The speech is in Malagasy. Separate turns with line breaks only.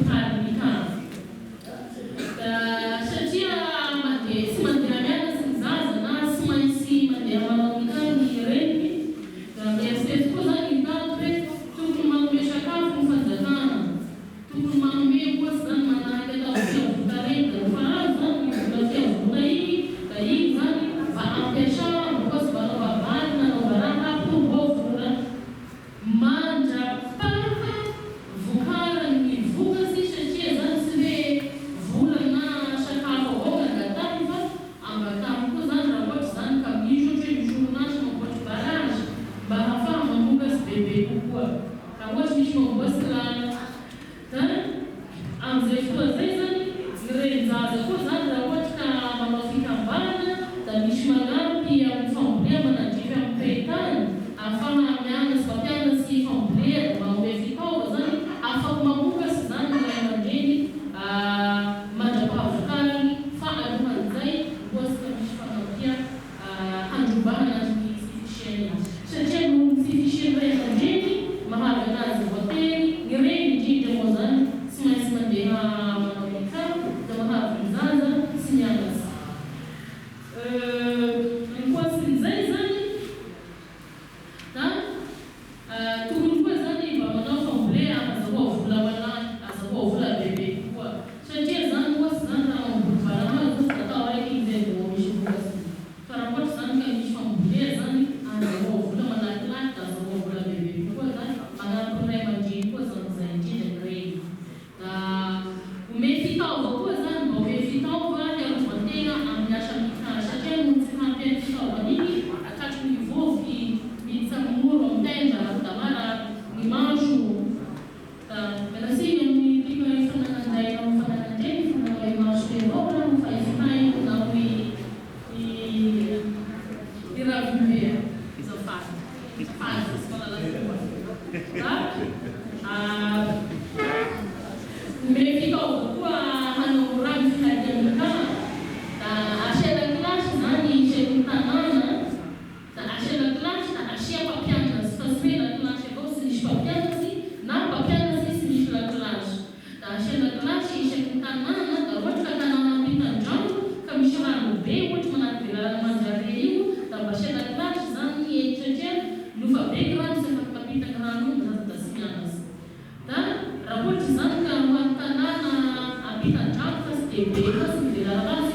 hopitaly Mika. Da satria mandeha tsy mandeha mianatsy ny zaza na tsy maintsy mandeha manao Mika ny reniny, da mieritreritra koa zany ny tato hoe tokony manome sakafo ny fanjakana. Tokony manome ohatsy zany manahaky atao fiavota reny, da refa azo zany ny vola fiavota igny, da igny zany mba ampiasa ohatsy mba anaova vary na anaova raha hampitomboa vola mandra-paha vokarany vokatsy, satria zany tsy hoe vola na sakafo avao no angatahiny fa angatahiny koa zany raha ohatry zany ka misy ohatra hoe misy orinasa mamboatry barrage mba ahafaha mamokatsy bebe kokoa raha ohatry misy mamboatsy lala. Da amin'izay fotoana izay zany ny renin-jaza koa zany raha ohatry ka manao fikambanana da misy magnampy amin'ny fambolea manandrify amin'ny toetany ahafahana mianatsy mampianatsy fambolea, da manome fitaova zany afaky mamokatsy zany ny ray aman-dreny mandra-pahavokarany, fa alohan'izay ohatsy ka misy fagnampia handrombahana ny tsy fisiany, satria noho ny tsy fisian'ny ray aman-dreny mahavy anazy voatery, ny reny indrindra moa zany tsy maintsy mandeha manao Mika, da mahavy ny zaza tsy mianatsy. Ankoatrin'izay zany da tokony koa zany mba manao fambolea ahazahoa vola malaky, ahazahoa vola bebe kokoa, satria zany ohatsy zany raha mamboly valaharo zao tsy atao raiky igny zay vao misy vokatsy, fa raha ohatry zany ka misy fambolea zany ahazahoa vola malakilaky, da ahazahoa vola bebe kokoa zany magnampy ny ray aman-dreny koa zany zay, indrindra ny reny. Da ome fitaova koa zany, mba ome fitaova hiarovan-tegna amin'ny asa Mika, satria noho ny tsy fahampian'ny fitaovana igny akatry ny vovoky miditsy amin'ny oro, amin'ny tenda, da marary ny maso. Da miala tsiny amin'ny tiako fananan-dray naho fananan-dreny fa nanao imaso teo avao raha fa ifitainy naho i ravimbe azafady azafady tsy mahalala fomba. Da ome fitaova koa hanamorana ny fihadia Mika, da asia lakilasy zany isaky ny tanàna, da asia lakilasy, da asia mpampianatsy, fa tsy hoe lakilasy avao tsy misy mpampianatsy na mpampianatsy tsy misy lakilasy. Da asia lakilasy isaky ny tanàna, da ohatra ka tanàna ampitan-drano ka misy rano be ohatry manahaky velarana manjare io, da mba asia lakilasy zany eny, satria nofa be ny rano tsy afaky mampita ny rano io ny zaza, da tsy mianatsy. Da raha ohatry zany ka ho an'ny tanàna ampitan-drano fa tsy de be loatsy ny velarana.